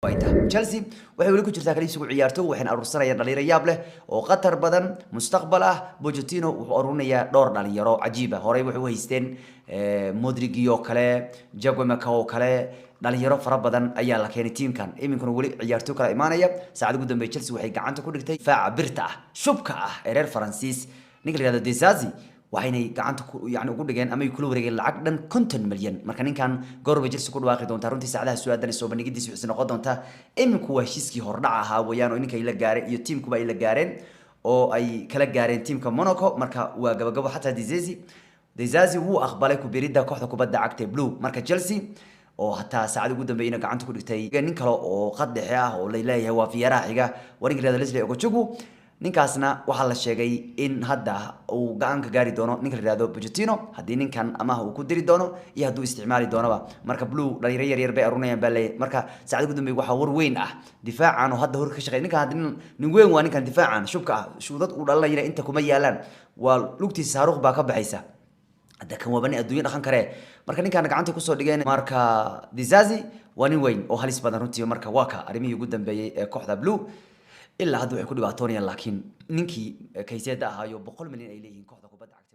Ay tahay Chelsea waxay weli ku jirtaa kaliisugu ciyaarto, waxayna aruursanayaan dhalinyaro yaab leh oo khatar badan, mustaqbal ah. Pochettino wuxuu aruurinayaa dhowr dhalinyaro cajiib ah. Horey waxay u haysteen Mudryk oo kale, Jaguar oo kale, dhalinyaro fara badan ayaa la keenay tiimkan. Iminkuna weli ciyaartoy kala imaanaya. Saacada ugu dambeeyay Chelsea waxay gacanta ku dhigtay difaaca birta ah, shubka ah ee reer Faransiis, ninka la yihahdo Disasi. Waxaynay gacanta ku yani ugu dhigeen ama ay kula wareegeen lacag dhan 50 milyan. Marka ninkan goor bay Chelsea ku dhawaaqi doontaa runtii. Saacadaha su-aadan soo bandhigidiisa waxay noqon doontaa. Iminku waa heshiiskii hordhac ahaa weeyaan oo ninka ay la gaareen iyo tiimkuba ay la gaareen oo ay kala gaareen tiimka Monaco. Marka waa gabagabo. Xataa Disasi wuu aqbalay ku biiridda kooxda kubadda cagta ee Blue. Marka Chelsea oo hataa saacada ugu dambeeyna gacanta ku dhigtay nin kale oo qad dhexe ah oo la leeyahay waa fiyaaraha xiga, waa ninka la yihahdo Lesley Ugochukwu. Ninkaasna waxaa la sheegay in hadda uu go-aan ka gaari doono ninka la yihahdo Pochettino haddii ninkan amaah uu ku diri doono iyo hadduu isticmaali doonaba. Marka Blue dhalinyaro yar yar bay arunayaan baa leeyahay. Marka saacada ugu dambeeyay waxaa war weyn ah difaacan oo hadda hor ka shaqeey ninkan. Hadda nin weyn waa ninkan difaacan shubka ah. Shuudad uu dhalanayna inta kuma yaalaan, waa lugtiisa saaruuq baa ka baxaysa. Hadda kan waaba nin adduunyo dhaqan karee. Marka ninkaana gacanta kusoo dhigeen. Marka Disasi waa nin weyn oo halis badan runtii. Marka waa ka arrimihii ugu dambeeyey ee kooxda Blue. Ilaa hadda waxay ku dhibaatoonayaan, laakiin ninkii Caicedo ahaayo 100 milyan ay leeyihiin kooxda kubadda cagta.